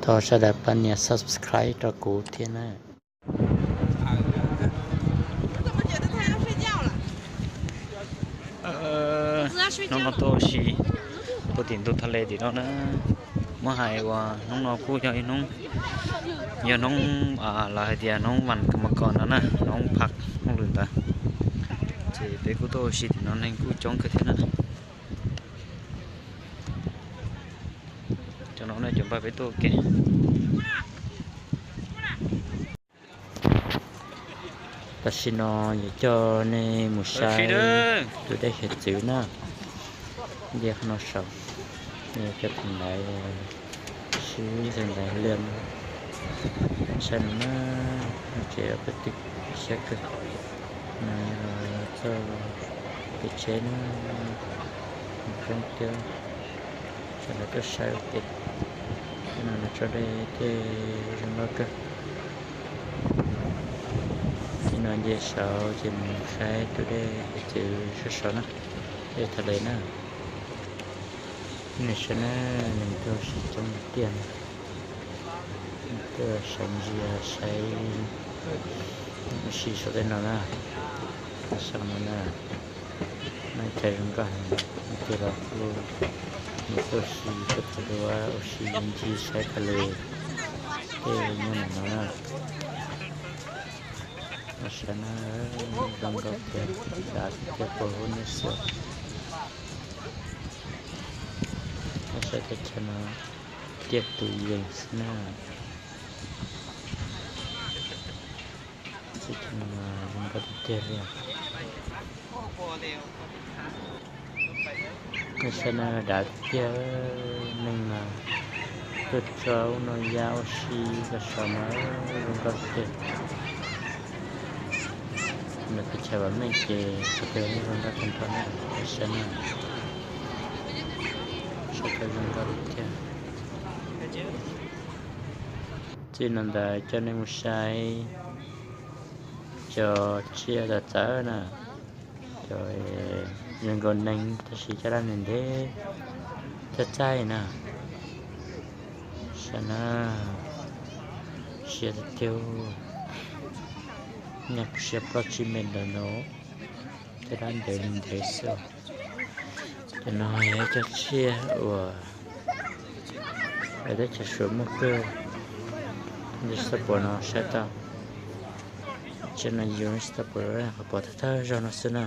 Thov sawv daws pab nias subscribe rau kuv thiab na. Hnub no tuaj ua si puag tim ntug thaj le tim no na. Muab hais uas hnub no kuj yog ib hnub, yog hnub, lawv hais tias hnub vas kab mos kos no na, hnub phav hauj lwm ntawd. Ces peb kuj tuaj ua si tim no neeg kuj coob kawg thiab na. Cov no ne cov npaj peb tuaj ua ke. Tam sim no yuav coj nej mus saib tus dej hiav txwv na. Nce qhov no saum, cov tus ntaiv sib ntxeev ntaiv liam. Saib no na, ces peb twb siab kawg. No txoj kev tsheb na, coob thiab. Sawv daws tuaj saib ua ke. Tej no nws tso dej thiaj zoo nkauj kawg. Ces no nce saud ces mus saib tus dej hiav txwv sab saud na, dej thaj le na. Nej saib na, neeg tuaj ua si coob tiag. Tuaj sawv ntsia saib ua si saum tej no na. Saum no na, no ib txhia zoo nkauj heev, ib txhia los kuj nws tuaj ua si tuaj tham duab ua si ncig saib thaj le tej nyob ntawm no na. Saib na, zoo nkauj tiag, dav tiag puag hauv nej xwb. Saib teb chaws no tiaj tus yees xwb na. Teb chaws no zoo nkauj tiag tiag li. Nej saib na, dav tiag tiag, neeg tuaj tso ub no ya ua si tau saum no, zoo nkauj tiag tiag. Nws teb chaws vam meej ces txhua tus yeej zoo nkauj tag nrho na, nej saib na. Saib tau zoo nkauj tiag tiag. Txij no ntawd coj nej mus saib cov tsiaj txawv txawv na, cov zoo nkaus neeg tab sis caj dab ntev ntev thiaj txaij na. Saib na, siab tiag tiag, nyaj siab plaub tsib mev ntawd no, caj dab ntev li ntev xwb. Cov no yog cov tsiaj uas teb chaws Suav muaj kawg, nej tsis tau pom no saib tau. Tsiaj no yus tsis tau pom, qhov pom thawj thawj zaug no xwb na.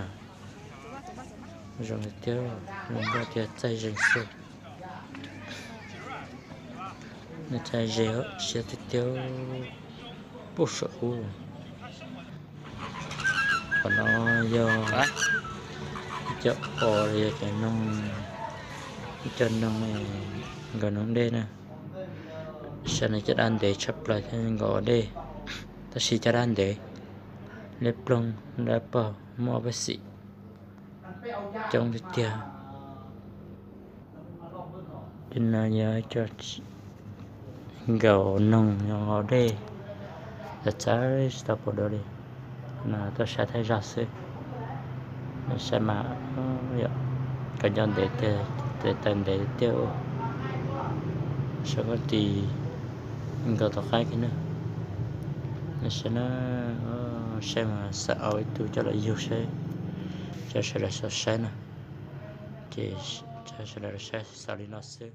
Zoo tiag, zoo nkauj tiag, txaij zeeg xwb. Nws txaij ze siab tiag tiag, puag saum ub. Qhov no yog ib co os los yog cov noog, ib co noog nkaus noog dej na. Saib nws caj dab ntev tshaj plaws thiab nkaus dej, tab sis caj dab ntev, liab ploog dawb paug muaj ob peb xim, coob tiag tiag. Cov no yog cov nkaus noog nkaus dej, txawv txawv tsis tau pom dua li. No tuaj saib thawj zaug xwb, saib mas yom, koj nco ntev tiag, tes taw ntev tiag, saib koj tis nkaus tom qab kiag na. Saib na, saib mas xav au ib tug coj los yug saib, coj sawv daws saib na. Ces coj sawv daws saib xaus li no xwb.